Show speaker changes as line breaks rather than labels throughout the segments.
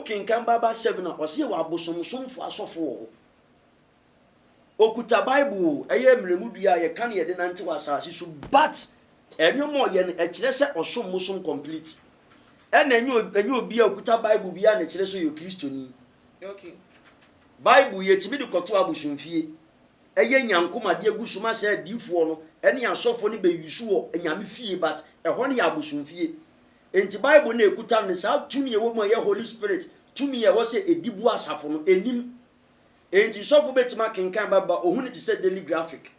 Wokenkan Bible 7 a, ɔse yɛwɔ abosomsomfo asɔfo wɔ hɔ. Okuta Bible o, ɛyɛ mmerɛmu dua a yɛka no yɛde nante wɔ asase so, but nneɛma a ɔyɛ no, ɛkyerɛ sɛ ɔsom bosom complete. Ɛna ɛnyɛ ɛnyɛ obi a okuta Bible biara na ɛkyerɛ sɛ ɔyɛ Kristoni.
Okay.
Bible yɛtumi de kɔto abosomfie, ɛyɛ nyankomadeɛ gu so ma sɛ adiifoɔ no ɛne asɔfoɔ no bɛyusu wɔ nyame fie, but ɛhɔ no yɛ abosomfie. Enti Bible no a ɛkuta no, saa tumi a ɛwɔ mu a ɛyɛ Holy Spirit tumi a ɛwɔ sɛ ɛdi boa asafo no, ɛnim. Enti sɔfo bɛtumi akenkan Bible ba ɔhu no te sɛ Daily Graphic.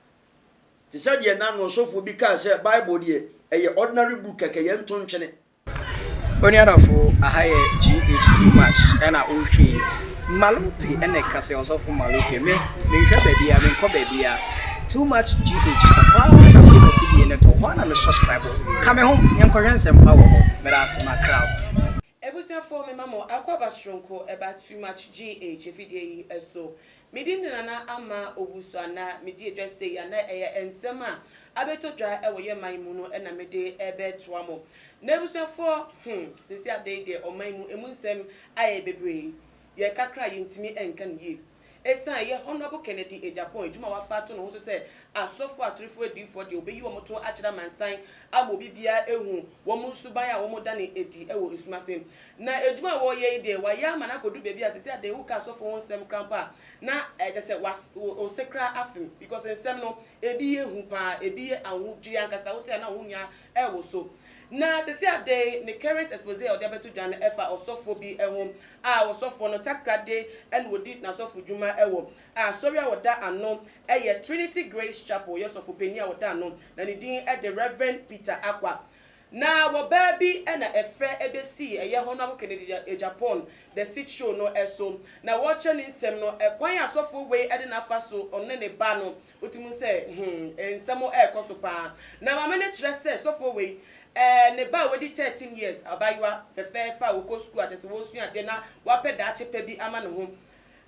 Te sɛ deɛ nano ɔsɔfoɔ bi kaa sɛ Bible deɛ ɛyɛ ordinary book kɛkɛ yɛnto ntwene.
Onuadɔfo aha yɛ GH too much ɛna wohwɛ yi Malope ɛna ɛka sɛ ɔsɔfo Malope me menhwɛ baabia menkɔ baabia too much GH ɛhɔ ara na mede m'afidie no to hɔ ara na me subscribe ka me ho yɛnkɔhwɛ nsɛmpa wɔ hɔ meda ase makra wo.
Abusuafoɔ mema mo akwaaba soronko ɛba too much GH afidie yi so. Me din de Nana Ama Owusu ana medi adwa sei a na ɛyɛ nsɛm a abɛtɔ dwa wɔ yɛn man mu no na mede rebɛtoa mo. Na abusuafoɔ hmm seesei ada yi deɛ ɔman mu ɛmu nsɛm ayɛ bebree yɛka koraa yɛntumi nka no yie. Esiane yɛ Honourable Kennedy Agyapong adwuma a wafa ato ne ho so sɛ asɔfoɔ atorofoɔ adiyifoɔ deɛ ɔbɛyi wɔn to akyerɛ amansan ama obi biara ahu wɔn suban a wɔda no adi wɔ esum ase. Na adwuma a wɔreyɛ yi deɛ wɔayɛ ama no akɔduru baabi a seesei adeɛ woka asɔfoɔ ho nsɛm koraa mpo a na kyerɛ sɛ was wo se koraa afem because nsɛm no ebi yɛ hu paa ebi yɛ ahodwiri ankasa wote a na wo ho nyinaa ɛrewoso. Na seesei adeɛ ne current expose a ɔde abɛto dwa no ɛfa ɔsɔfoɔ bi ho a ɔsɔfoɔ no takoradi na ɔdi n'asɔfodwuma wɔ asɔre a ɔda ano yɛ Trinity Grace Chapel, ɔyɛ ɔsɔfopanin a ɔda ano, na ne din de Rev. Peter Akwa. Na wɔbaa bi na ɛfrɛ bɛsii ɛyɛ Honourable Kennedy Agyapong The Sit Show no so, na wɔrekyerɛ ne nsɛm no, ɛkwan a asɔfoɔ wei de no afa so, ɔno ne ne ba no, Wotumi hu sɛ hmm, nsɛm rekɔ so paa. Na maame no kyerɛ sɛ sɔfoɔ wei, eh, ne ba a wadi 13 years, abayewa fɛfɛɛfɛ a ɔkɔ sukuu a kyerɛ sɛ ɔresua adeɛ na wapɛ daakye pa bi ama ne ho.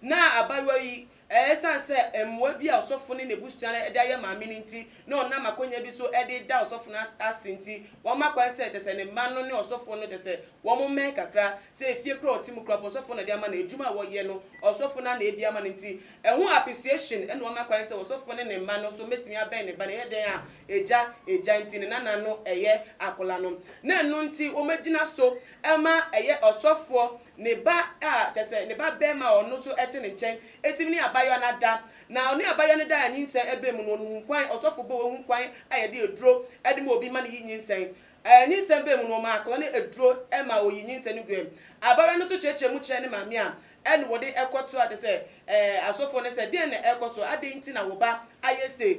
Na abayewa yi, eh, ɛsiane sɛ mmoa bi a ɔsɔfo ne n'abusua no de ayɛ maame no nti, na ɔnam akwannya bi so de da ɔsɔfo no ase nti, wama kwan sɛ kyerɛ sɛ ne mma no ne ɔsɔfoɔ no kyerɛ sɛ wɔmmɛn kakra. Sɛ efie koraa a ɔte mu koraa mpo, ɔsɔfoɔ na ɛde ama no, adwuma a wɔyɛ no, ɔsɔfo no ara na ebi ama no nti, Ɛho appreciation na wama kwan sɛ ɔsɔfoɔ ne ne mma no nso mɛtumi abɛn ne ba no, ɛyɛ dɛn a agya, agya nti ne nana no ɛyɛ akwadaa no, na ɛno nti wɔagyina so ma ɛyɛ ɔsɔfoɔ ne ba a kyerɛ sɛ ne ba barima a ɔno nso ɛte ne nkyɛn ɛtumi ne abayewa no ada, na ɔne abayewa no da a nyinsɛn ɛbɛn mu no ɔhu kwan, ɔsɔfo bɔ wahu kwan a yɛde aduro ɛde ma obi ma no yi nyinsɛn. Nyinsɛn bɛn mu no ɔmaa akwadaa no aduro ma ɔyi nyinsɛn no guiɛ. Abayewa no nso kyerɛkyerɛ mu kyerɛ ne maame a Ɛna wɔde kɔto a kyerɛ sɛ ɛɛ asɔfoɔ no sɛ, Deɛn na ɛrekɔ so? Adɛn nti na wo ba ayɛ sei?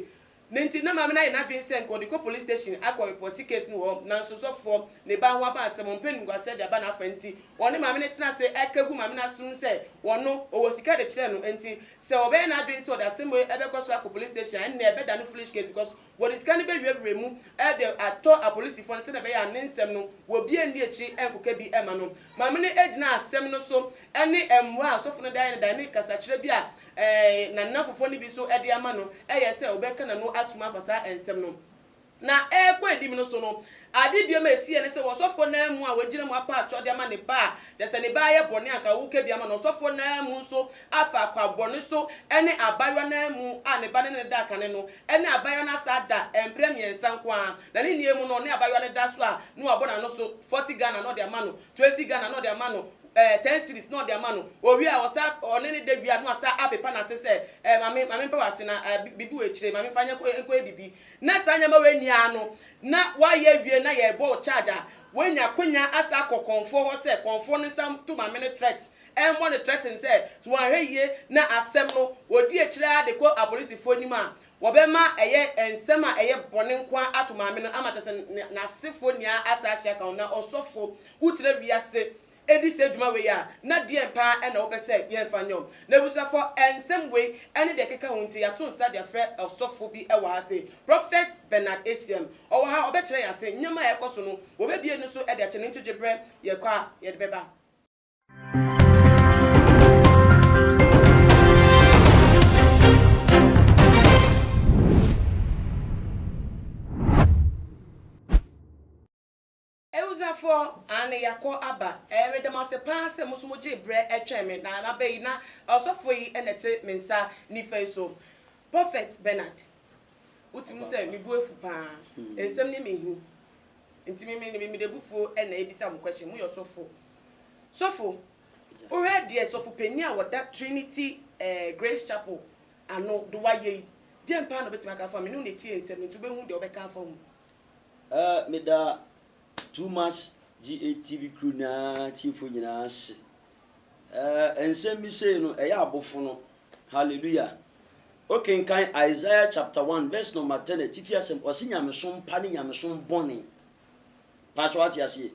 Ne nti na maame no ayɛ n'adwene sɛ nka ɔde kɔ police station akɔ repɔte case no wɔ hɔ. Nanso sɔfoɔ, ne ba ho aba asɛm, ɔmpɛ animguaseɛ de aba n'afa nti, ɔne maame no tena ase ɛka gu maame no asom sɛ ɔno, ɔwɔ sika de kyerɛ no nti, sɛ ɔbɛyɛ n'adwene sɛ ɔde asɛm wei bɛkɔ so akɔ police station a, ɛnneɛ ɛbɛdane foolish case because Wɔde sika no bɛwurawura mu de atɔ apolisifoɔ no sɛdeɛ ɛbɛyɛ a ne nsɛm no obiara nni akyiri nkɔka bi mma no. Maame no gyinaa asɛm no so ne mmoa a ɔsɔfo no de ayɛ no dan ne kasakyerɛ bi a n'anamfofoɔ no bi nso de ama no yɛ sɛ ɔbɛka n'ano atom afa saa nsɛm no. Na ɛrekɔ anim no so no, ade biom a ɛsiiɛ ne sɛ wɔ ɔsɔfoɔ no ara mu a wagyina mu apa atwɔ de ama ne ba a kyerɛ sɛ ne ba ayɛ bɔne a anka woka bi ama no, ɔsɔfoɔ no ara mu nso afa akwammɔne so ne abaayewa no ara mu a ne ba ne no da kane no ne abaayewa no asa ada mprɛ mmiɛnsa nko ara, na ne nua mu no ɔne abaayewa no da so a na wabɔ n'ano so 40 Ghana na ɔde ama no, 20 Ghana na ɔde ama no, eh, 10 cedis na ɔde ama no, owie a ɔsa ɔne no da wie a na wasa apepa n'ase sɛ eh, maame, maame mpa w'ase na eh, biribi wɔ akyire, maame mfa nyɛ nkɔyɛ biribi. Na saa nneɛma wei nyinaa no na wayɛ awie na yɛrebɔ wo charge a, woanya akwanya asa akɔ kɔmfoɔ hɔ sɛ kɔmfoɔ no nsa nto maame no threat Ɛmmɔ no threaten sɛ sɛ wanhwɛ yie na asɛm no wɔdi akyire ara de kɔ apolisifoɔ anim a, wɔbɛma ɛyɛ nsɛm a ɛyɛ bɔne nko ara ato maame no ama kyerɛ sɛ n'asefoɔ nyinaa asa ahyia aka ho. Na ɔsɔfo, wotena wiase di saa dwuma wei a, na deɛn pa ara na wopɛ sɛ yɛmfa nyɛ wo? N'abusuafoɔ, nsɛm wei ne deɛ ɛkeka ho nti, yɛato nsa de afrɛ ɔsɔfo bi wɔ ha sei, Prophet Bernard Asiam. Ɔwɔ ha, ɔbɛkyerɛ yɛn ase nneɛma a ɛrekɔ so no, wɔbɛbue no so de akyerɛ no nti gye berɛ, yɛkɔ a, yɛde bɛba. Abusuafoɔ, aane yɛakɔ aba. Ɛɛ meda mo ase. ase paa sɛ mo nso mogyee berɛ twɛn me na maba yi na ɔsɔfoɔ yi na ɛte me nsa nifa yi so. Prophet Bernard, wotumi hu sɛ me bo afu paa. Nsɛm no mehu. Nti me me mede abufuo na ɛrebisa mo question. Moyɛ ɔsɔfo. Sɔfo, wohwɛ deɛ sɔfo panin a wɔda Trinity eh, Grace Chapel ano de wayɛ yi, deɛn paa na wobɛtumi aka afa ho? Me ne wo na ɛtie nsɛm no nti wobɛhu deɛ wobɛka afa ho.
Eh, meda Too Much GATV crew nyinaa tiefo nyinaa ase. Eh, nsɛm bi sei no, ɛyɛ abofono. Hallelujah. Wokenkan Isaiah chapter 1 verse number 10 atifi asɛm, ɔse nyamesom pa ne nyamesom bɔne. Paatwa wate aseɛ?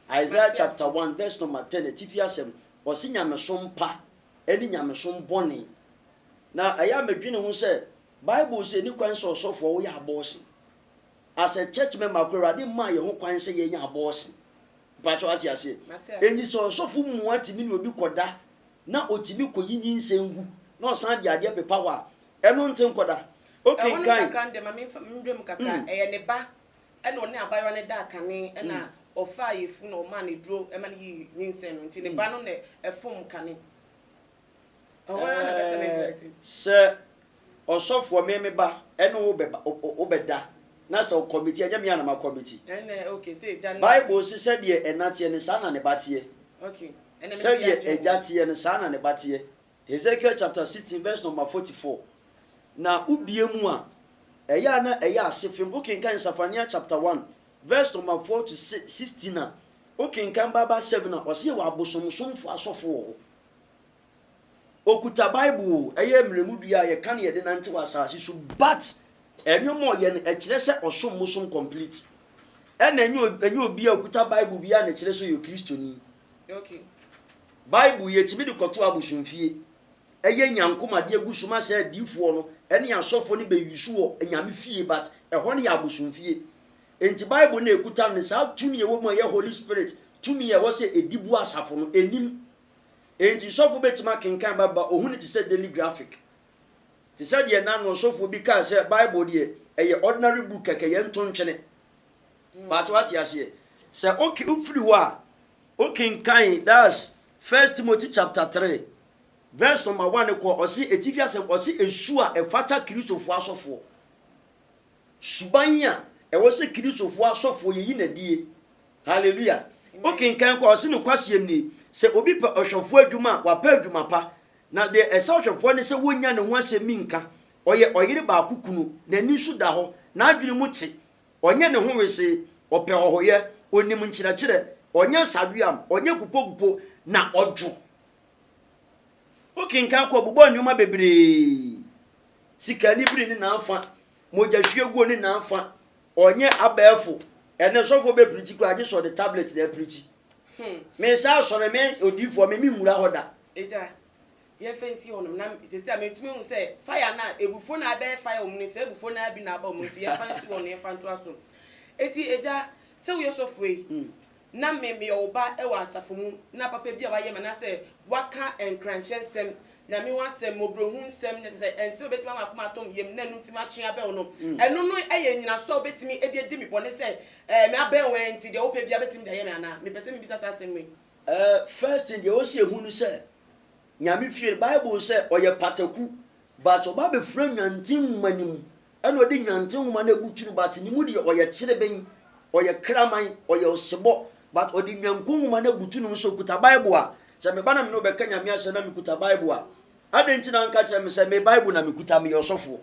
Isaiah chapter 1 verse number 10 atifi asɛm, ɔse nyamesom pa ne nyamesom bɔne. Na ɛyɛ a medwene ho sɛ, Bible sɛ ɛni kwan sɛ ɔsɔfoɔ woyɛ abɔɔsen. As a church member koraa Awurade mmaa yɛn ho kwan sɛ yɛnyɛ abortion. Mpakyɛw wate aseɛ?
Mate aseɛ.
Enti sɛ ɔsɔfo mua tumi ne obi kɔda na ɔtumi kɔyi nyinsɛn gu na ɔsan de adeɛ pepa hɔ a, ɛno nte nkɔda.
Ɛhɔ no
Wokenkan.
kakra no deɛ ma memfa menhwɛ mu kakra. Ɛyɛ ne ba ɛna ɔne abayewa no daa kane ɛna ɔfaa yafunu na ɔmaa no aduro ma no yii nyinsɛn no nti ne ba no na ɛfom kane.
Sɛ ɔsɔfoɔ me me ba ɛne wo bɛba wo bɛda na sɛ ɔkɔmiti ɛnyɛ me a na makɔmiti. Bible se sɛdeɛ ɛna teɛ no saa na ne ba teɛ. Sɛdeɛ agya teɛ no saa na ne ba teɛ. Hezekiel chapter 16 verse number 44. Na wobie mu a ɛyɛ a na ɛyɛ ase fem. Wokenkan Safania chapter 1 verse number 4 to 16 a wokenkan ba 7 a ɔse yɛwɔ abosomsomfoɔ asɔfo wɔ hɔ. Okuta Bible o, ɛyɛ mmerɛmu dua a yɛka no yɛde nante wɔ asase so but nneɛma a ɔyɛ no ɛkyerɛ sɛ ɔsom bosom complete. Ɛna ɛnyɛ ɛnyɛ obi a okuta Bible biara na ɛkyerɛ sɛ ɔyɛ Kristoni.
Okay.
Bible yɛtumi de kɔto abosomfie, ɛyɛ nyankomadeɛ gu so ma sɛ adiifoɔ no ɛne asɔfoɔ no bɛyusu wɔ nyame fie but ɛhɔ no yɛ abosomfie. Enti Bible no a ɛkuta no saa tumi a ɛwɔ mu a ɛyɛ Holy Spirit tumi a ɛwɔ sɛ ɛdi boa asafo no ɛnim. Enti sɔfo betumi akenkan Bible a ohu no te sɛ Daily Graphic. Te sɛ deɛ nna no ɔsɔfoɔ bi kaa sɛ Bible deɛ ɛyɛ ordinary book kɛkɛ, yɛnto ntwene. Paatwo wate aseɛ? Sɛ woke wofiri hɔ a, wokenkan that's First Timothy chapter 3 verse number 1 kɔ, ɔse etifi asɛm, ɔse esu a ɛfata Kristofoɔ asɔfoɔ. Suban a ɛwɔ sɛ Kristofoɔ asɔfoɔ yɛyi no adie. Hallelujah. Wokenkan kɔ a, ɔse nokwasɛm nie, sɛ obi pɛ ɔhwɛfoɔ adwuma a, wapɛ adwuma pa. Na deɛ ɛsɛ ɔhwɛfoɔ ne sɛ wɔnnya ne ho asɛm bi nka. Ɔyɛ ɔyere baako kunu, n'ani nso da hɔ, n'adwene mu te, ɔnyɛ ne ho wesee, ɔpɛ hɔhoyɛ, ɔnim nkyerɛkyerɛ, ɔnyɛ sadweam, ɔnyɛ pupopupo, na ɔdwo. Wokenkan kɔ a, ɔbobɔɔ nneɛma bebree. Sikanibere ne n'afa, mogyahwieguo ne n'afa, Ɔnyɛ abɛɛfo. Ɛnɛ sɔfoɔ bɛ pirikyi koraa gye sɛ ɔde tablet na apirikyi. Me nsa asɔre me odiifoɔ me me nwura hɔ da.
Agya, yɛmfa nsi hɔnom na sɛsi a metumi ahu sɛ fire no a abufuo no a ɛbɛyɛ fire wɔ mu no saa abufuo no ara bi na aba mu nti yɛmfa nsi hɔ na yɛmfa ntoa so. Enti agya, sɛ woyɛ sɔfoɔ yi, na me meyɛ wo ba wɔ asafo mu, na papa bi a wayɛ me anaasɛ waka nkuranhyɛ nsɛm, Nyame ho asɛm, mmɔborɔhunu nsɛm, na kyerɛ sɛ nsɛm a ɛbɛtumi ama m'akoma atɔ me yam na ɛno nti matwe abɛn wo no, ɛno no yɛ nnyinaso a wobɛtumi de adi me bɔne sɛ ɛɛ mabɛn wo ara nti deɛ wopɛ biara bɛtumi de ayɛ me anaa? Mepɛ sɛ mebisa saa asɛm wei.
Ɛɛ first thing deɛ ɛwɔ sɛ yɛhu ne sɛ Nyame fie no bible sɛ ɔyɛ pataku but ɔba bɛfura nnwanten nwoma no mu Ɛna ɔde nnwanten nwoma no abutu no but ne mu deɛ ɔyɛ kyereben, ɔyɛ kraman, ɔyɛ ɔsebɔ but ɔde nnwankuo nwoma no abutu ne ho sɛ ɔkuta Bible a, sɛ meba na me ne wo bɛka Nyame asɛm na mekuta Bible a, adɛn nti na wonka kyerɛ me sɛ me Bible na mekuta, meyɛ ɔsɔfoɔ?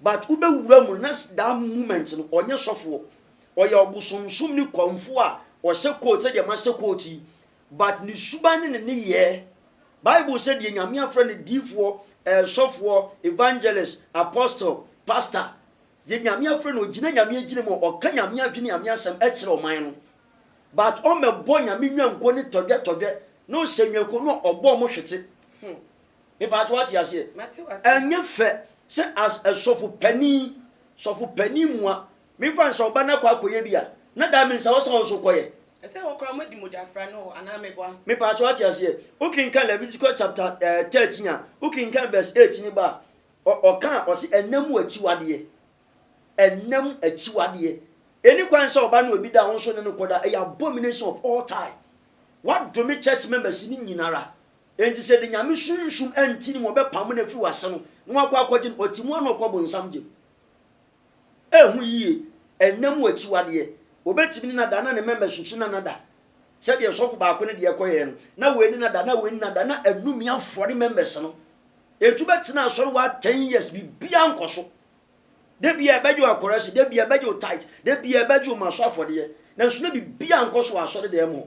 But wobɛwura mu no na that moment no ɔnyɛ sɔfoɔ, ɔyɛ ɔbosomsomni kɔmfoɔ a ɔhyɛ coat sɛdeɛ mahyɛ coat yi But ne suban ne ne nneyɛɛ. Bible sɛ deɛ Nyame afrɛ no diifoɔ, eh, sɔfoɔ, evangelist, apostle, pastor, deɛ Nyame afrɛ no ɔgyina Nyame agyina mu a ɔka Nyame adwene Nyame asɛm kyerɛ ɔman no. But ɔmmɛbɔ Nyame nnwankuo ne tɔdwɛ tɔdwɛ na ɔhyɛ nnwankuo no a ɔbɔ ɔmo hwete. Mepaatwo wate aseɛ? Ɛnyɛ fɛ sɛ as a sɔfo panin, sɔfo panin mua Memfa no sɛ ɔba no akɔ akɔyɛ bi a, na that means ɛwɔ sɛ wo nso wokɔyɛ.
Ɛsɛ wɔ koraa moadi mogyafra no hɔ anaa meboa?
Mepaakyɛw wate aseɛ? Wokenkan Leviticus chapter 13 a, wokenkan verse 8 no ba a, ɔka a, ɔse ɛnna mu akyiwadeɛ. Ɛnna mu akyiwadeɛ. Ɛni kwan sɛ ɔba ne obi da a wo nso ne no kɔda. Ɛyɛ abomination of all time. Wadome church members no nyinara. Enti sɛ de Nyame sunsum anti ne mu ɔbɛpamo no afiri w'ase no na wakɔ akɔgye no, ɔte mu a na ɔkɔ bonsam gyem. Ɛho yie, ɛnna mu akyiwadeɛ. Obɛtumi ne no ada na ne members nso ne no ada. Sɛdeɛ sɔfo baako no deɛ kɔyɛɛ no, na wei ne no ada, na wei ne no ada, na anumi afɔre members no. Enti wobɛtena asɔre hɔ a 10 years, biribiara nkɔ so. Da biara ɛbɛgye wo akɔrɛse, da biara ɛbɛgye wo tithe, da biara ɛbɛgye wo mmaso afɔdeɛ, nanso na biribiara nkɔ so wɔ asɔredan mu hɔ.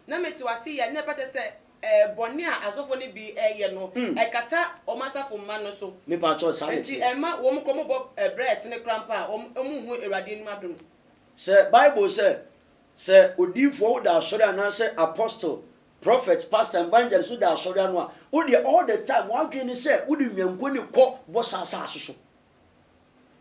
Na mete w'ase yɛ, na ɛbɛkyɛ sɛ ɛɛ bɔne a asɔfoɔ no bi reyɛ no, ɛkata wɔn asafo mma no so.
Mepakyɛw, saa na
Enti
ɛteɛ.
ɛmma wɔn kɔ wɔbɔ brɛ a ɛtene koraa mpo a, wɔn nhu Awurade anim adom.
Sɛ Bible sɛ, sɛ odiyifoɔ woda asɔre anaasɛ apostle, prophet, pastor, evangelist woda asɔre ano a, wodeɛ all the time w'adwene ne sɛ wode nnwankuo no rekɔ bɔsa asase so.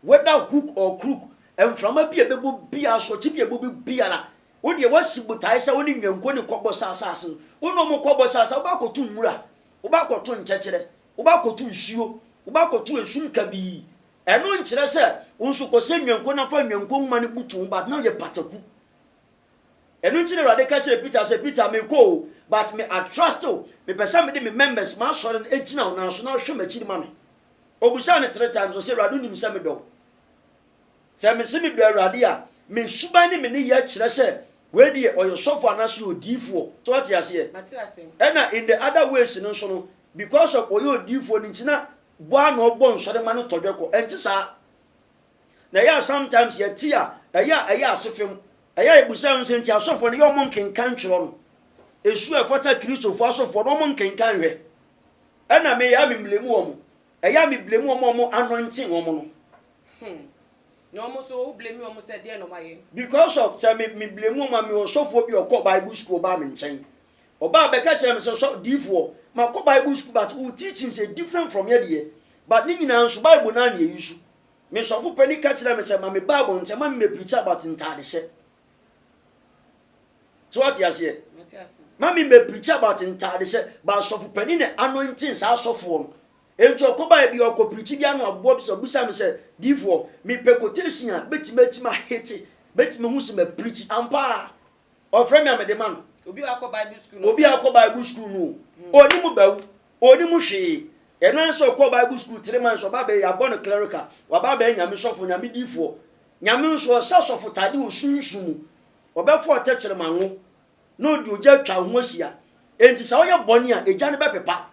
Whether hook or crook, mframa bi a ɛbɛbɔ biara, asorɔkye bi a ɛbɛbɔ biara, wo deɛ woasi botaeɛ sɛ wo ne nnwankuo no rekɔ bɔsa asase no. Wo ne wɔn kɔ bɔsa asase, wobɛ akɔto nwura, wobɛ akɔto nkyɛkyerɛ, wobɛ akɔto nsuo, wobɛ akɔto esum kabii. Ɛno nkyerɛ sɛ wo nso kɔsɛ nnwankuo na fa nnwankuo nwoma no butu ho, but na woyɛ pataku. Ɛno nti na Awurade ka kyerɛɛ Peter sɛ, Peter, merekɔ o, but me I trust wo, mepɛ sɛ mede me members, m'asɔre no gyina wo nan so na hwɛ m'akyiri ma me. Obisaa no three times, ɔse, Awurade wonim sɛ medɔ wo. Sɛ mese medɔ Awurade a, me suban ne me nneyɛɛ kyerɛ sɛ wei deɛ ɔyɛ sɔfo anaasɛ ɔyɛ odiyifoɔ. So wate aseɛ? Ɛna in the other ways no nso no, because of ɔyɛ odiyifoɔ no nti na bɔ a na ɔbɔ nsɔremma no tɔdwɛ kɔ. Ɛnte saa. Na ɛyɛ a sometimes yɛte a, ɛyɛ a ɛyɛ asefem. Ɛyɛ a yɛbisa yɛn ho sɛ, nti asɔfoɔ no, ɛyɛ wɔn nkenkan twerɛ no? Esu a ɛfata Kristofoɔ asɔfoɔ no, wɔn nkenkan nhwɛ. Ɛna me, ɛyɛ a me blame wɔn. Ɛyɛ a me blame wɔn a wɔn anointing wɔn no.
Hmm. Na wɔn nso, wo blame wɔn sɛ deɛn na wɔn ayɛ?
Because of sɛ me me blame wɔn a, mewɔ sɔfoɔ bi a ɔkɔɔ Bible school ɔbaa me nkyɛn. Ɔbaa bɛka kyerɛɛ me sɛ, sɔ, diifoɔ, makɔ Bible school but wo teachings yɛ different from yɛ deɛ. But ne nyinaa nso Bible no ara na yɛ use. Me sɔfo panin ka kyerɛɛ me sɛ ma me ba abɔnten ma me mɛ preach about ntaadehyɛ. So wate aseɛ? Ma me mɛ preach about ntaadehyɛ, but sɔfo panin na anointing saa asɔfoɔ no. Enti ɔkɔ baeɛ bi ɔkɔ preach bi ano aboɔ bi sɛ ɔbisa me sɛ diifoɔ mepɛ quotation a bɛtumi atumi ahete bɛtumi ahu sɛ mɛ preach ampa a. Ɔfrɛ me a mede ma no.
Obi a wakɔ Bible school no.
Obi a wakɔ Bible school no o. Ɔnni mu bawu. Ɔnni mu hwee. Ɛno ara ne sɛ ɔkɔɔ Bible school three months ɔba abɛyɛ yɛabɔ no clerical. Waba abɛyɛ Nyame sɔfo, Nyame diifoɔ. Nyame nso ɔsɛ asɔfotade wɔ sunsum mu. Ɔbɛfa ɔtɛkyerɛma ngo na ɔde ogya atwa wo ho ahyia. Enti sɛ woyɛ bɔne a, egya no bɛpepa.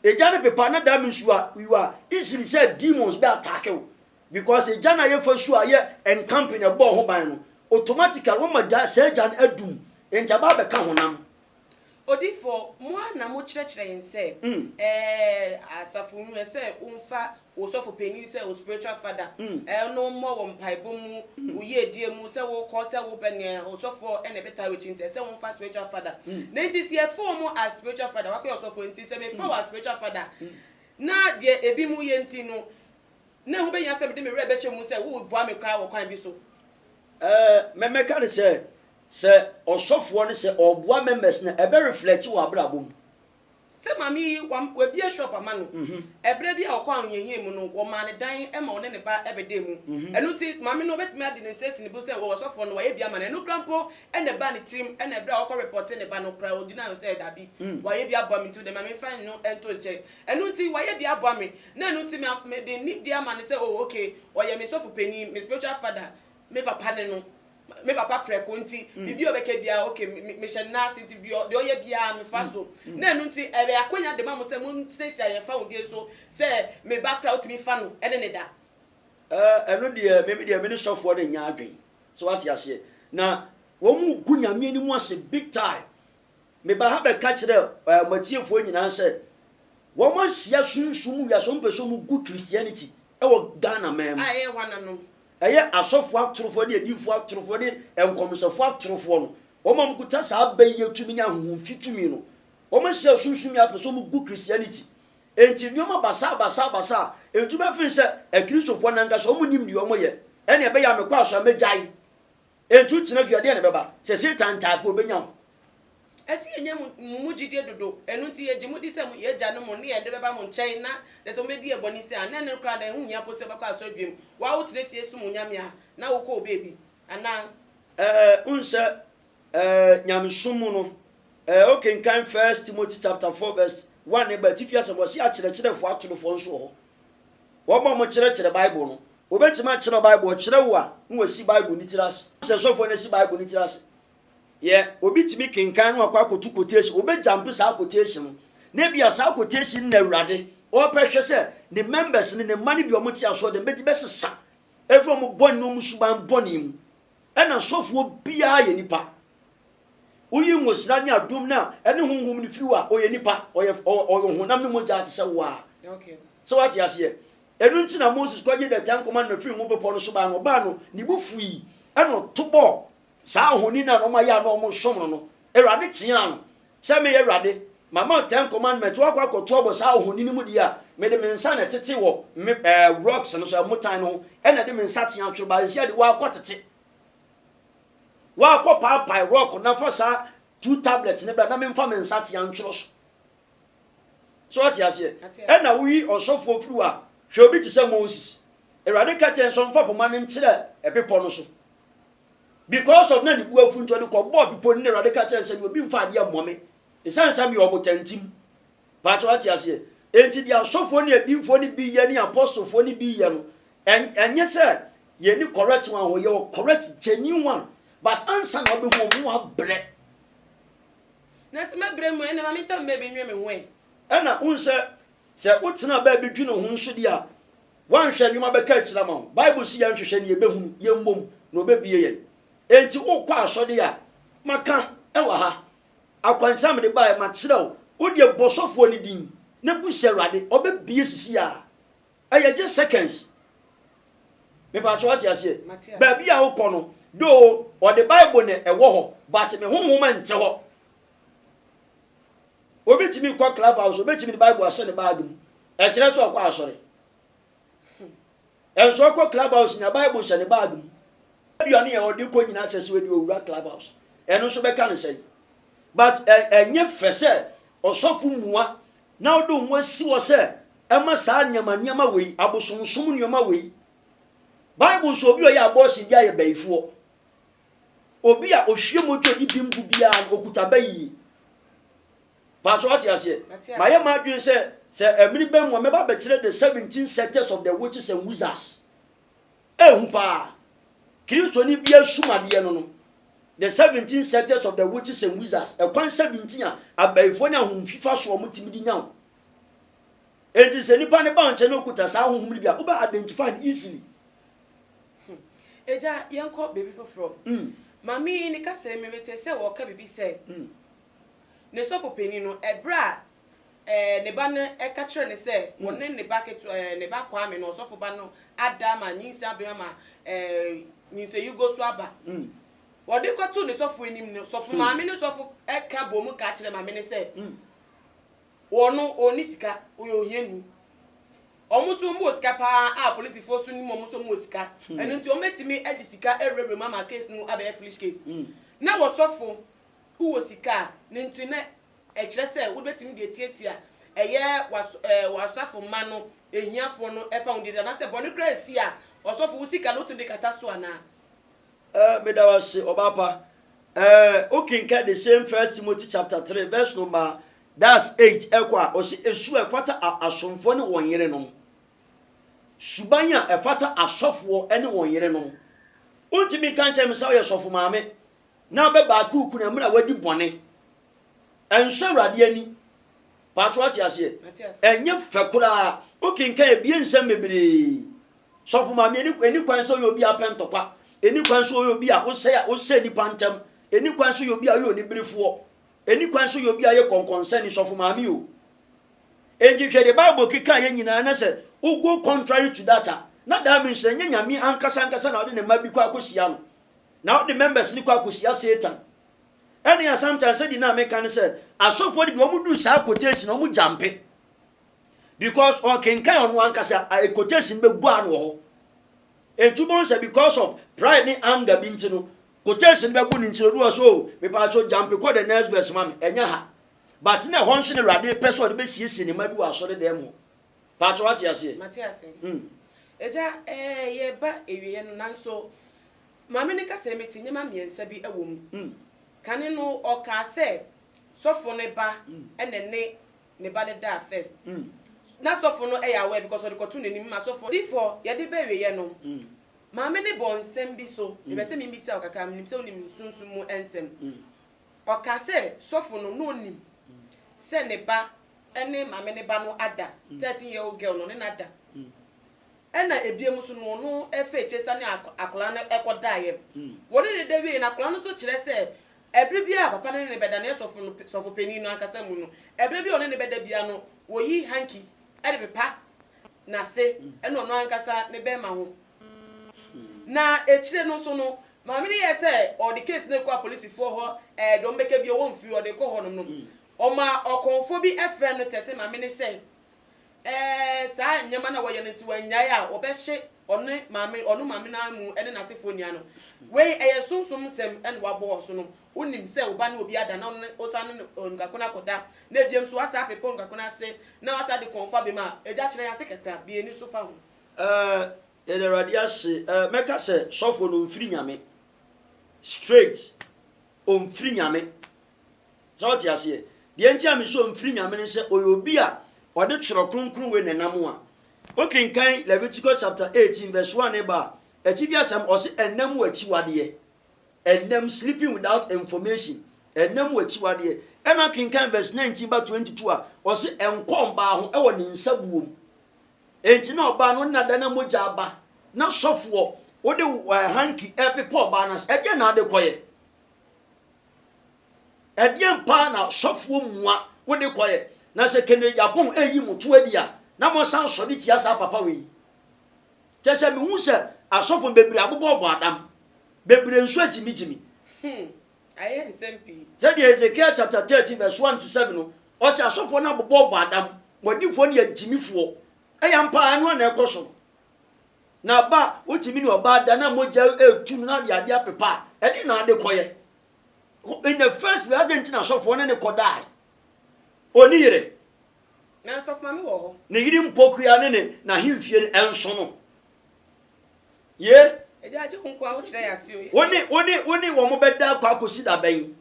Egya no pepa na that means you are, you are easily sɛ demons bɛ attack wo. Because egya no a yɛfa su a yɛ encamping ɛbɔɔ ho ban no, automatically wɔma gya saa gya no adum, nti aba abɛka honam.
Odiyifoɔ, mo ara na mokyerɛkyerɛ yɛn sɛ, ɛɛ, asafo mu, ɛsɛ womfa wo sɔfo panin sɛ wo spiritual father, ɛɛ, na ɔmmɔ wɔ mpaebɔ mu, wo yiedie mu, sɛ wokɔ, sɛ wobɛ, nea ɔsɔfoɔ na ɛbɛtaa w'akyi nti, ɛsɛ womfa spiritual father. Na nti sɛ yɛfa wɔn as spiritual father, wakɔyɛ ɔsɔfoɔ nti, sɛ mefa wo as spiritual father, na deɛ ebinom yɛ nti no, Na ɛho behia sɛ mede me werɛ bɛhyɛ mu sɛ woreboa me koraa wɔ kwan bi so.
Ɛɛ, mɛ mɛka no sɛ, sɛ ɔsɔfoɔ no sɛ ɔreboa members no a, ɛbɛ reflect wɔ abrabɔ mu.
Sɛ maame yi, wam, wabue shop ama no. Ɛberɛ bi a ɔkɔɔ ahohiahia mu no, wɔmaa no dan ma ɔne ne ba bɛdaa mu. Ɛno nti, maame no, ɔbɛtumi ade ne nsa asi ne bo sɛ, oh, ɔsɔfoɔ no, wayɛ bi ama no. Ɛno koraa mpo na ɛbaa ne tirim, ɛna ɛberɛ a ɔkɔ repɔte ne ba no koraa, ɔgyinaa hɔ sɛ, Dabi, wayɛ bi aboa me nti, wode ma memfa no nto nkyɛn. Ɛno nti, wayɛ bi aboa me, na ɛno nti me mede nimdeɛ ama no sɛ oh okay, ɔyɛ me sɔfo panin, me spiritual father, me papa ne no, me papa prɛko nti biribi a ɔbɛka biara okay, me mehyɛ ne nan ase nti deɛ ɔyɛ biara mefa so. Na ɛno nti ɛyɛ akwanya de ma mo sɛ monsiesie yɛn fawodeɛ so sɛ me ba koraa wotumi fa no ne no da.
Ɛɛ ɛno deɛ me deɛ me ne sɔfoɔ no nyɛ adwene, so wate aseɛ, na wɔn gu Nyame anim ase big time. Mebaa ha bɛka kyerɛɛ ɛɛ mo atiefoɔ nyinaa sɛ wɔn ahyia sunsum mu wiase, wɔn pɛ sɛ wɔn gu Christianity ɛwɔ Ghana man mu.
A ɛyɛ hwananom?
Ɛyɛ asɔfoɔ atorofoɔ ne adiyifoɔ atorofoɔ ne nkɔmhyɛfoɔ atorofoɔ no, wɔn a wɔkuta saa bayie tumi ne ahonhomfi tumi no, wɔn ahyia sunsum wiase pɛ sɛ wɔn gu Christianity. Enti nneɛma basaa basaa basaa, enti wobɛfeel sɛ akristofoɔ no ankasa wɔn nnim deɛ wɔn yɛ, ɛnna ɛbɛyɛ a mekɔ asɔre a mɛgyae. Enti wotena fie a, deɛn na ɛbɛba? Sɛ Satan taa ka, ɔbɛnya wo.
Ɛse yɛnya mo mu gyidie dodo, ɛno nti yɛgye mo di sɛ mo, yɛn agyanom mo ne yɛn de bɛba mo nkyɛn na na sɛ mobɛdi yɛn bɔne sei a, na ɛno koraa na ɛho nhia mpo sɛ wobɛkɔ asɔre biom, wo ara wotena fie som wo Nyame a, na wokɔ wo baabi, anaa?
Ɛɛ, wohu sɛ, ɛɛ, nyamesom mu no. Ɛɛ, wokenkan First Timothy chapter 4 verse 1 ne ba atifi asɛm, ɔse akyerɛkyerɛfoɔ atorofoɔ nso wɔ hɔ. Wɔn a wɔkyerɛkyerɛ Bible no, wɔbɛtumi akyerɛ Bible, ɔkyerɛ wo a, na wasi Bible no tiri ase. Sɛ sɔfoɔ no asi Bible no tiri ase. Yɛ, obi tumi kenkan na wakɔ akɔto quotation, ɔbɛgyampe saa quotation no, na ebia saa quotation no na Awurade ɔrepɛ hwɛ sɛ ne members no, ne mma no bi a wɔte asɔre dɛm bɛdi bɛsesa ɛfiri wɔn bɔne ne wɔn suban bɔne mu. Ɛna sɔfoɔ biara yɛ nipa. Woyi ngosra ne adom no a ɛne honhom no firi hɔ a, ɔyɛ nipa, ɔyɛ ɔyɛ honam ne mogya te sɛ wo ara. Sɛ woate aseɛ? Ɛno nti na Moses kɔgye the Ten Commandment firi Ngo Bepɔ no so baa no, ɔbaa no, ne bo fuii, ɛna ɔto bɔɔ saa ohoni no a na wɔayɛ a na wɔresom no no. Awurade teaa no sɛ, Meyɛ Awurade, mama wo Ten Commandment, woakɔ akɔto abɔ saa ohoni no mu deɛ a, mede me nsa na ɛtete wɔ me ɛɛ rocks no so, ɛmotan no ho, ɛna ɛde me nsateaa tworo baa, seesei deɛ woakɔtete. Woakɔ paapae rock na fa saa two tablets no bra na memfa me nsatea ntwerɛ so. So wate aseɛ? Ɛna woyi ɔsɔfoɔ firi hɔ a, hwɛ obi te sɛ Moses. Awurade ka kyerɛ no sɛ ɔmfa poma no nkyerɛ bepɔ no so. Because of na ne bu afu nti ɔde kɔbɔɔ bepɔ no na Awurade ka kyerɛ no sɛ deɛ obi mfa adeɛ mmɔ me. Ɛsiane sɛ meyɛ ɔbotantim. Pakyɛ wate aseɛ? Enti deɛ asɔfoɔ ne adiyifoɔ no bi yɛ ne apostlefoɔ no bi yɛ no, ɛnyɛ sɛ yɛnni correct one hɔ, yɛwɔ correct genuine one, but ansa na wobɛhu wɔn no wabrɛ.
Na sɛ mɛbrɛ mu a, ɛnna ma mentam baabi nnwene me ho ɛ.
Ɛna wohu sɛ, sɛ wotena baabi dwene wo ho nso deɛ a, woanhwɛ a nneɛma bɛka akyiri ama wo. Bible se yɛnhwehwɛ na yɛbɛhunu, yɛmmom, na ɔbɛbue yɛn. Enti wokɔ asɔre a, maka wɔ ha, Akwankyerɛ a mede baeɛ, makyerɛ wo. Wo deɛ bɔ sɔfoɔ no din na bu sɛ Awurade, ɔbɛbue sisi ara. Ɛyɛ just seconds. Mepatwɛ wate aseɛ? Baabi a wokɔ no, though ɔde Bible na ɛwɔ hɔ, but me honhom nte hɔ. Obi tumi kɔ club house, obetumi de Bible ahyɛ ne bag mu. Ɛkyerɛ sɛ ɔkɔ asɔre. Ɛnso ɔkɔ club house nya Bible hyɛ ne bag mu. Ebia ne yɛ ɔde kɔ nyinaa kyerɛ sɛ wadi owura club house. Ɛno nso bɛka no sɛn? But ɛnyɛ fɛ sɛ ɔsɔfo mua na wode wo ho asi hɔ sɛ ɛma saa nneɛma nneɛma wei, abosonsom nneɛma wei. Bible nso obi a ɔyɛ abortion bi ayɛ bayifoɔ. Obi a ohwie mogya odi bem gu biara no okuta bayie. Paatwɔ wate aseɛ? Mayɛ m'adwene sɛ sɛ ɛmere bɛ mu a mɛba abɛkyerɛ the 17 sectors of the witches and wizards. Ehu paa. Kristoni bi asum adeɛ no no. The 17 sectors of the witches and wizards. Ɛkwan 17 a abayifoɔ ne ahonhomfi fa so a wɔtumi de nya wo. Enti sɛ nipa no ba wo nkyɛn na okuta saa honhom no bi a, wobɛ identify no easily.
Agya, yɛnkɔ baabi foforɔ. Maame yi ne kasa yi metee sɛ ɔreka biribi sɛ ne sɔfo panin no, ɛberɛ a ne ba no ka kyerɛɛ no sɛ ɔne ne ba ketewa, ne ba Kwame no, ɔsɔfo ba no ada ama nyinsɛn abɛn ama nyinsɛnyugo so aba. Wɔde kɔtoo ne sɔfo anim no, sɔfo maame ne sɔfo ka bɔ mu ka kyerɛ maame no sɛ wɔn ɔnni sika, ɔyɛ ohiani. Wɔn nso wɔn wɔ sika paa a polisifoɔ nso nim wɔn nso wɔn wɔ sika. Ɛno nti wɔn bɛtumi de sika awurawura mu ama case no abɛyɛ foolish case. Na wɔ sɔfo wowɔ sika a, ne nti na ɛkyerɛ sɛ wobɛtumi de atiatia ɛyɛ w'asafo mma no, ahiafoɔ no ɛfa ho deɛ anaasɛ bɔne koraa ɛsi a, ɔsɔfo wo sika no wotumi de kata so anaa?
Eh, meda wo ase, ɔbaa pa. Eh, wokenkan the same First Timothy chapter 3 verse number that's 8 ɛkɔ a, ɔse esu a ɛfata asomfoɔ ne wɔn yerenom. Suban a ɛfata asɔfoɔ ne wɔn yerenom. Wontumi nka nkyerɛ me sɛ woyɛ sɔfo maame na wobɛbaake wo kunu mmerɛ a wadi bɔne. Ɛnsɔ Awurade ani. Paatwo wate aseɛ? Ɛnyɛ fɛ koraa. Wokenkan ebie nsɛm bebree. Sɔfo maame, ɛni ɛni kwan sɛ ɔyɛ obi a apɛ ntɔkwa. Ɛni kwan sɛ ɔyɛ obi a wosɛe a wosɛe nnipa ntɛm. Ɛni kwan sɛ ɔyɛ obi a ɔyɛ oniberefoɔ. Ɛni kwan sɛ ɔyɛ obi a ɔyɛ kɔnkɔnsani. Sɔfo maame o. Enti hwɛ deɛ Bible keka yɛ nyinaa na sɛ wo go contrary to that a, na that means sɛ ɛnyɛ Nyame ankasa ankasa na ɔde ne mma bi kɔ akɔhyia no. Na wode members no kɔ akɔhyia Satan. Ɛnea sometimes sɛdeɛ na meka no sɛ asɔfoɔ no bi wɔn duru saa quotation wɔn gyampe because ɔkenkan ɔno ankasa a quotation bɛ gu ano wɔ hɔ. Nti wobɛhu sɛ because of pride ne anger bi nti no quotation bɛbu ne nti no obi wɔ so o mepaa so gyampe kɔ the next verse ma me ɛnyɛ ha but na ɛhɔ nso na Awurade pɛ sɛ ɔde bɛsiesie ne mma bi wɔ asɔre dɛm hɔ. Paatwo wate aseɛ?
Mate ase. Agya, ɛɛ yɛreba awieɛ no nanso Maame no ka sɛ, Mete nneɛma mmiɛnsa bi wɔ mu. Kane no, ɔkaa sɛ Sɔfo no ba na ɛne ne ba no daa first. Na sɔfo no yɛ aware because ɔde kɔto n'anim ma sɔfo. Difoɔ, yɛde ba awieɛ no, maame no bɔɔ nsɛm bi so, mepɛ sɛ mebisa wo kakra, menim sɛ wonim sunsum mu nsɛm. Ɔkaa sɛ sɔfo no na ɔnim sɛ ne ba ne maame no ba no ada, 13 year old girl no, ɔne no ada. Ɛna ebiem nso no ɔno fa akyire sane akwadaa no kɔdaeɛ. Wɔne no da wieeɛ no, akwadaa no nso kyerɛ sɛ ɛberɛ biara a papa no ne no bɛda no, ɛyɛ sɔfo no, sɔfo panin no ankasa mu no, ɛberɛ biara a ɔne no bɛda biara no, wɔyi hanky de pepa n'ase ne ɔno ankasa ne bɛrima ho. Na akyire no nso no, maame no yɛɛ sɛ ɔde case no rekɔ apolisifoɔ hɔ, ɛɛ deɛ wɔbɛka biara wɔmfiri, ɔde rekɔ hɔnom no, ɔmaa ɔkɔmfoɔ bi frɛɛ no tɛtee maame no sɛ, Ɛɛ, saa nneɛma no a wɔyɛ no nso, wɔannyae a, wɔbɛhye ɔne maame, ɔno maame no ara mu ne n'asefoɔ nyinaa no. Wei, ɛyɛ sunsum nsɛm na wɔabɔ wɔ so no. Wonim sɛ wo ba ne obi ada na ɔno ne, wosan ne onipa ko no akɔda, na ebiem nso woasan apepa onipa ko no ase na woasan de kɔmfo abem a, Agya, kyerɛ yɛn ase kakra, bue ani so fa ho.
Ɛɛ, yɛda Awurade ase. Ɛɛ, mɛka sɛ sɔfoɔ no ɔmfiri Nyame. Straight. Ɔmfiri Nyame. Sɛ wote aseɛ? Deɛ nti a mese ɔmfiri Nyame ne sɛ ɔyɛ obi a ɔde twerɛ kronkron wei na ɛnam a. Wokenkan Leviticus chapter 18 verse 1 ba a, atifi asɛm ɔse ɛnam wɔ akyiwadeɛ. Ɛnam, sleeping without information, ɛnam wɔ akyiwadeɛ. Ɛna kenkan verse 19 ba 22 a, ɔse ɛnkɔ ɔbaa ho ɛwɔ ne nsa buo mu. Enti na ɔbaa no nna da na mogya aba, na sɔfoɔ wode hanky ɛpepa ɔbaa no ase, ɛdeɛn na ade kɔyɛ? Ɛdeɛn paa na sɔfoɔ mua wode kɔeɛ? Na sɛ Kennedy Agyapong ɛreyi mo to adi a, na moasan sɔre tia saa papa wei yi? Kyerɛ sɛ mehu sɛ asɔfo bebree abobɔbɔ adam, bebree nso agyimigyimi.
Hmm, ayɛ nsɛm pii.
Sɛdeɛ Ezekiel chapter 13 verse 1 to 7 no, ɔse asɔfoɔ no abobɔbɔ adam, mo adiyifoɔ no yɛ agyimifoɔ. Ɛyɛ ampa ara, ɛno ara na ɛkɔ so no. Na ba, wotumi ne ɔbaa da na mogya retu no na ɔde adeɛ apepa a, ɛdeɛn na ade kɔyɛ? In the first place, adɛn nti na sɔfoɔ ne ne kɔdae? Ɔnni yere.
Na sɔfo maame wɔ hɔ.
Ne yere mpokua ne ne n'ahemfie no ɛnso no. Ye.
Agya agye wo nkoa wo kyerɛ yɛ ase o.
Wo ne wo ne wo ne wɔn bɛda akɔ akɔsi da bɛn?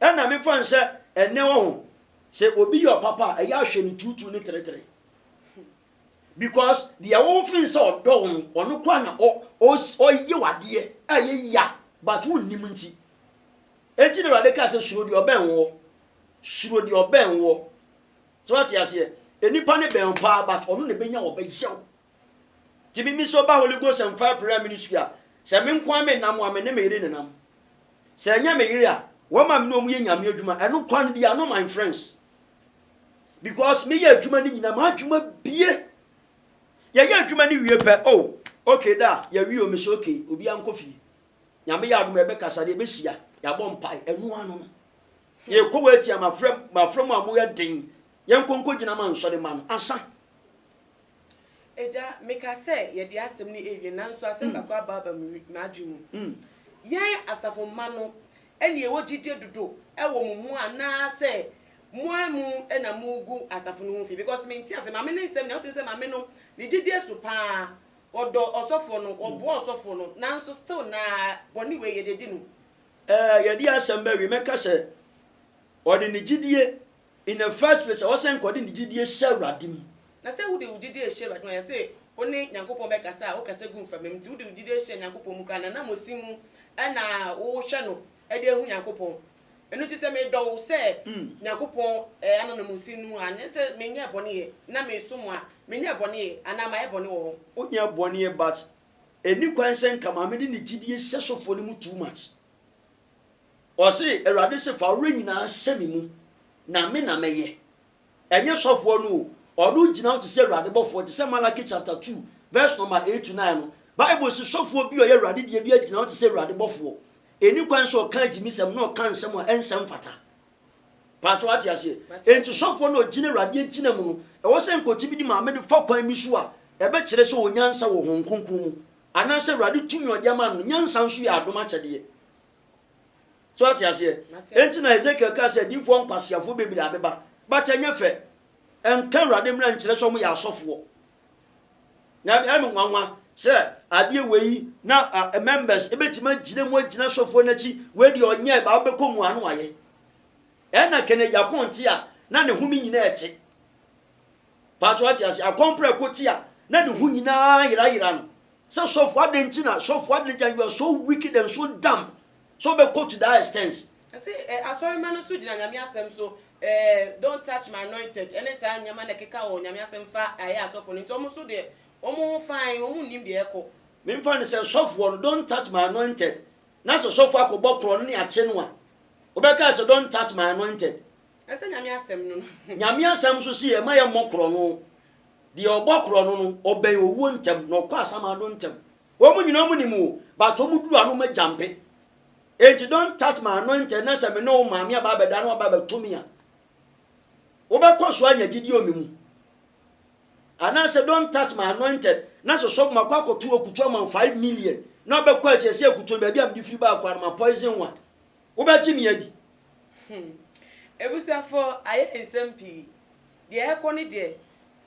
Ɛna mefa no sɛ ɛnɛ wɔ ho sɛ obi yɛ ɔpapa a ɛyɛ ahwɛ no tuutuu ne teretere. Because deɛ wo feel sɛ ɔdɔ wo no ɔno koraa na ɔyɛ wo adeɛ a ɛyɛ ya but wo nnim nti. Enti na Awurade kaa sɛ suro deɛ ɔbɛn woɔ. Suro deɛ ɔbɛn woɔ. So wate aseɛ? Nnipa no bɛn wo paa but ɔno na ɛbɛnya ɔbɛyɛ wo. Nti me sɛ ɔba Holy Ghost and Fire Prayer Ministry a, sɛ me nko ara menam a, me ne me yere nenam. Sɛ ɛnyɛ me yere a, wɔn a me ne wɔn yɛ Nyame adwuma, ɛno kwan no they are not my friends. Because me yɛ adwuma no nyina m'adwuma bie. Yɛyɛ adwuma no wie pɛ oh okay da yɛwie o me sɛ okay obiara nkɔ fie. Nyame yɛ adom a yɛbɛkasa deɛ yɛbɛhyia yɛabɔ mpae ɛno ano no. Yɛkɔ wɔ akyi a mafrɛ mafrɛ mo a moyɛ den yɛnkɔ nkɔgyina ma nsɔre ma no asa.
Agya, meka sɛ yɛde asɛm no awie nanso asɛm baako aba aba m'adwene mu. Yɛn asafo mma no na yɛwɔ gyidie dodo wɔ mo mu anaasɛ Mo ara mu na mo gu asafo no ho fi because me nte ase maame ne nsɛm nea wote sɛ maame no ne gyidie so paa ɔdɔ ɔsɔfoɔ no ɔboa ɔsɔfoɔ no nanso still naa bɔne wei yɛde adi no.
Ɛɛ yɛde asɛm bɛwe mɛka sɛ ɔde ne gyidie in the first place ɛwɔ sɛ nka ɔde ne gyidie hyɛ Awurade mu.
Na sɛ wode wo gyidie rehyɛ Awurade mu a yɛse wo ne Nyankopɔn bɛkasa a wokasa gu mframa mu nti wode wo gyidie hyɛ Nyankopɔn mu koraa nanamɔsi mu na wohwɛ no de ahu Nyankopɔn Ɛno nti sɛ medɔ wo sɛ Nyankopɔn ananmusi no a, nyɛ sɛ menyɛɛ bɔne ɛ, na mesom wo a, menyɛɛ bɔne ɛ, anaa mayɛ bɔne wɔ hɔ?
Wonyɛɛ bɔne ɛ but ɛnni kwan sɛ nka maame de ne gyidie hyɛ sɔfoɔ no mu too much. Ɔse Awurade se fa wo werɛ nyinaa hyɛ me mu na me na mɛyɛ. Ɛnyɛ sɔfoɔ no o, ɔno gyina hɔ te sɛ Awurade bɔfoɔ, te sɛ Malaki chapter 2 verse number 8 to 9 no. Bible se sɔfoɔ bi a ɔyɛ Awurade deɛ bi agyina hɔ te sɛ Awurade bɔfoɔ. Ɛnni kwan sɛ ɔka agyimisɛm na ɔka nsɛm a ɛnsɛ mfata. Paatwɔ wate aseɛ? Enti sɔfoɔ no a ɔgyina Awurade agyina mu no, ɛwɔ sɛ nka ɔtumi de maame no fa kwan bi so a ɛbɛkyerɛ sɛ ɔwɔ nyansa wɔ Honhom Kronkron mu, anaasɛ Awurade tumi a ɔde ama no no, nyansa nso yɛ adom akyɛdeɛ. So wate aseɛ? Enti na Ezekiel kaa sɛ adiyifoɔ nkwaseafoɔ bebree abeba, but ɛnyɛ fɛ. Ɛnka Awurade mmara nkyerɛ sɛ wɔyɛ asɔfoɔ. Na ɛyɛ me nwanwa sɛ adeɛ wei na members ebɛtumi agyina mu agyina sɔfoɔ no akyi, wei deɛ ɔnyɛ, ba wobɛkɔ mu a na wayɛ. Ɛna Ken Agyapong te a na ne home nyinaa ɛte. Paatwo wate ase? Akɔmprɛko te a na ne ho nyinaa yerayera no. Sɛ sɔfo adɛn nti na sɔfo adɛn nti na you are so wicked and so dumb sɛ wobɛkɔ to that extent.
Ɛse eh asɔremma no nso gyina Nyame asɛm so eh don't touch my anointed ɛne saa nneɛma na ɛkeka wɔ Nyame asɛm fa ɛyɛ asɔfo no nti wɔn nso deɛ wɔn ho fine wɔn nnim deɛ ɛkɔ.
Memfa no sɛ sɔfoɔ no don't touch my anointed na sɛ sɔfo akɔbɔ korɔ no ne akye no a wobɛka sɛ don't touch my anointed.
Ɛsɛ Nyame asɛm no no.
Nyame asɛm nso se yɛmma yɛmmɔ korɔno. Deɛ ɔbɔ korɔno no, ɔbɛn owuo ntɛm na ɔkɔ asamando ntɛm. Wɔn nyinaa wɔn nim o, but wɔn duru ano wɔn agyampe. Enti don't touch my anointed na sɛ me ne wo maame aba abɛda na waba abɛto me a, wobɛkɔ so anya gyidie wɔ me mu. Anaasɛ don't touch my anointed na sɛ sɔfo makɔ akɔto akutu ama wo 5 million na wobɛkɔ akyire sɛ akutu no baabi a mede firi baa koraa no ma poison wo a, wobɛgye me adi?
Abusuafoɔ, ayɛ nsɛm pii. Deɛ ɛrekɔ no deɛ,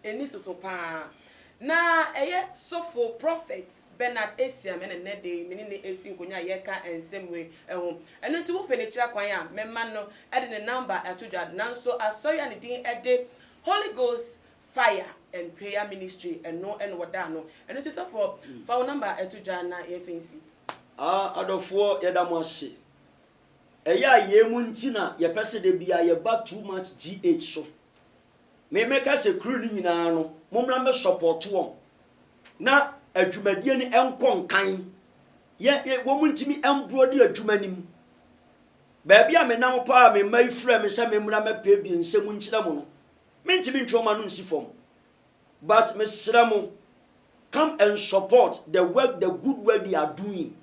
ɛni soso pa ara. Na ɛyɛ sɔfo, Prophet, Bernard Asiam ɛna nnɛ da yi me ne no resi nkonnwa a yɛreka nsɛm wei ho. Ɛno nti wopɛ n'akyira kwan a, mɛma no de ne number ato dwa. Nanso asɔre a ne din de Holy Ghost Fire and Prayer Ministry, ɛno na wɔda ano. Ɛno nti sɔfoɔ, fa wo number to dwa na yɛmfa nsi.
Ah adɔfoɔ yɛda mo ase. Ɛyɛ a yei mu nti na yɛpɛ sɛ da biara yɛba too much GH so. Me mɛka sɛ crew no nyinaa no mommra mmɛ support wɔn na adwumadie no nkɔ nkan. Yɛ yɛ wɔn ntumi mbrɔde adwuma no mu. Baabi a menam paa a me mma yi frɛ me sɛ memmra mmɛpiepie nsɛm nkyerɛ mo no, mentumi ntwe wɔn ano nsi fam. But mesrɛ mo, come and support the work, the good work they are doing.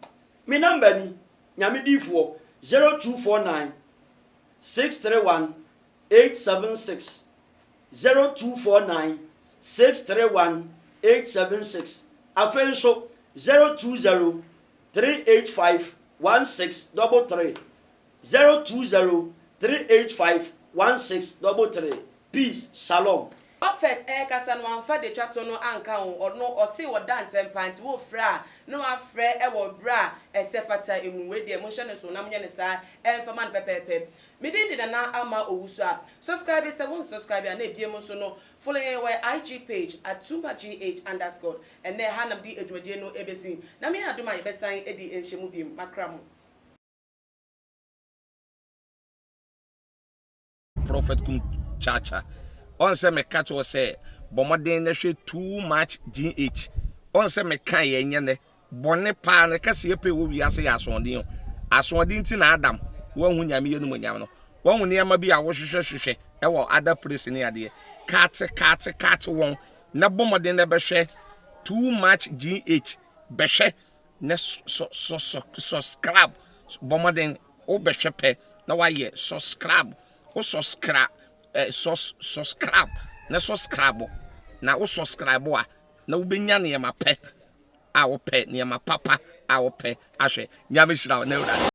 Me number ni, Nyame diifoɔ, 0249 631 876, 0249 631 876. Afei nso, 020 385 1633, 020 385 1633. Peace, Shalom.
Prophet ɛrekasa no wamfa deɛ twa to no anka ho, ɔno ɔse ɔda ntɛm paa nti wofrɛ a na wafrɛ wɔ berɛ a ɛsɛ fata mu, wei deɛ monhyɛ no nso na monyɛ no saa ɛmfa ma no pɛpɛɛpɛ. Me din de Nana Ama Owusu a subscribe sɛ wo nsubscribe a na ebiem nso no follow yɛn wɔ yɛn IG page at tumagh underscore. Ɛnnɛ ha na mede adwumadie no ɛbɛsi na meyɛ adom a yɛbɛsan adi nhyɛmu biem. Makra mo.
Prophet Kum Chacha ɔn sɛ meka kyerɛ wo sɛ bɔ mmɔden na hwɛ too much GH ɔn sɛ meka yɛ nyɛ nɛ bɔne paa no kɛseɛ pɛ wɔ wiase yɛ asoɔden o asoɔden nti na Adam wanhu Nyame yɛ numonyam no wahu nneɛma bi a wohwehwɛ hwehwɛ ɛwɔ other place ne adeɛ kate kate kate wɔn na bɔ mmɔden na bɛhwɛ too much GH bɛhwɛ na sɔ sɔ sɔ subscribe bɔ mmɔden wobɛhwɛ pɛ na wayɛ subscribe wo subscribe eh, sus subscribe na subscribe na wo subscribe a na wobɛnya nneɛma pɛ a wopɛ nneɛma papa a wopɛ ahwɛ. Nyame hyira wo na awurade.